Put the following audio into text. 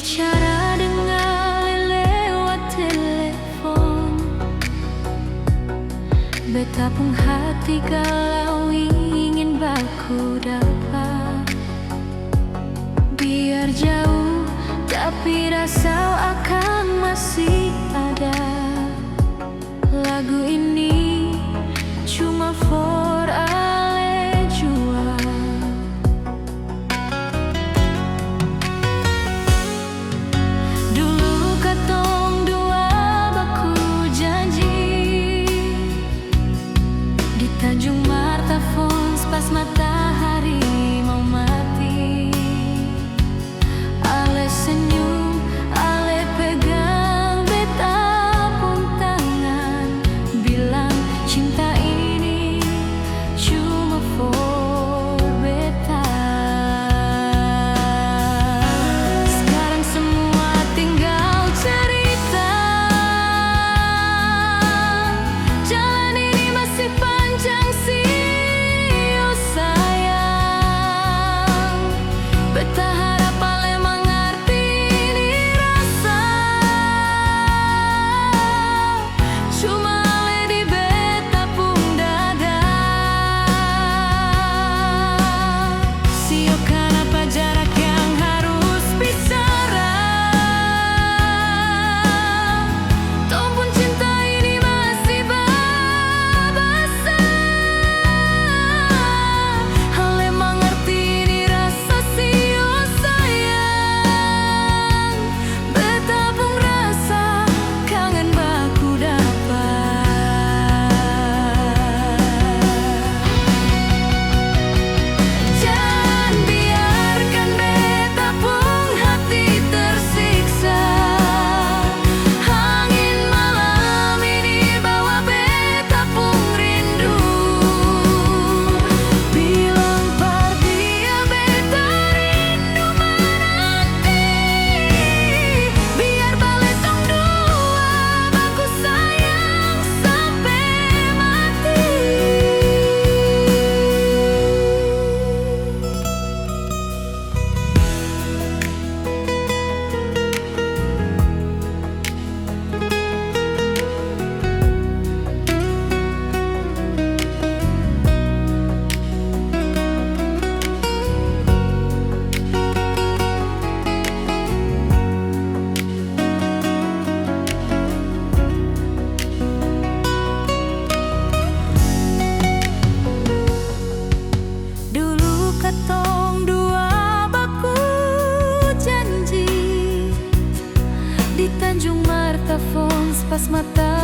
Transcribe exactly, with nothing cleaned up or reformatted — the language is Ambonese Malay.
Bicara deng ale lewat telepon. Beta pung hati galau ingin baku dapa. Biar jauh, tapi rasa akang masih ada. Lagu ini cuma for ale jua. Dulu katong dua baku janji di Tanjung Marta Falls pas matahari mau mati. Ale senyum, ale pegang beta pung tangan, bilang cinta ini cuma for beta. Skarang semua tinggal cerita. Jalan ini masih panjang, sio sayang. Beta harap ale mangarti ini rasa. Cuma ale di beta pung dada. Sio, kanapa jarak yang harus pisah? Tong pung cinta ini masih babasa. Ale mangarti ini rasa, sio sayang. Beta pung rasa kangen baku dapa. Jang biarkan beta pung hati tersiksa. Angin malam ini bawa beta pung rindu. Bilang par dia beta rindu mananti. Biar bale tong dua baku sayang sampe mati. Dulu katong dua baku janji di Tanjung Marta Falls pas mata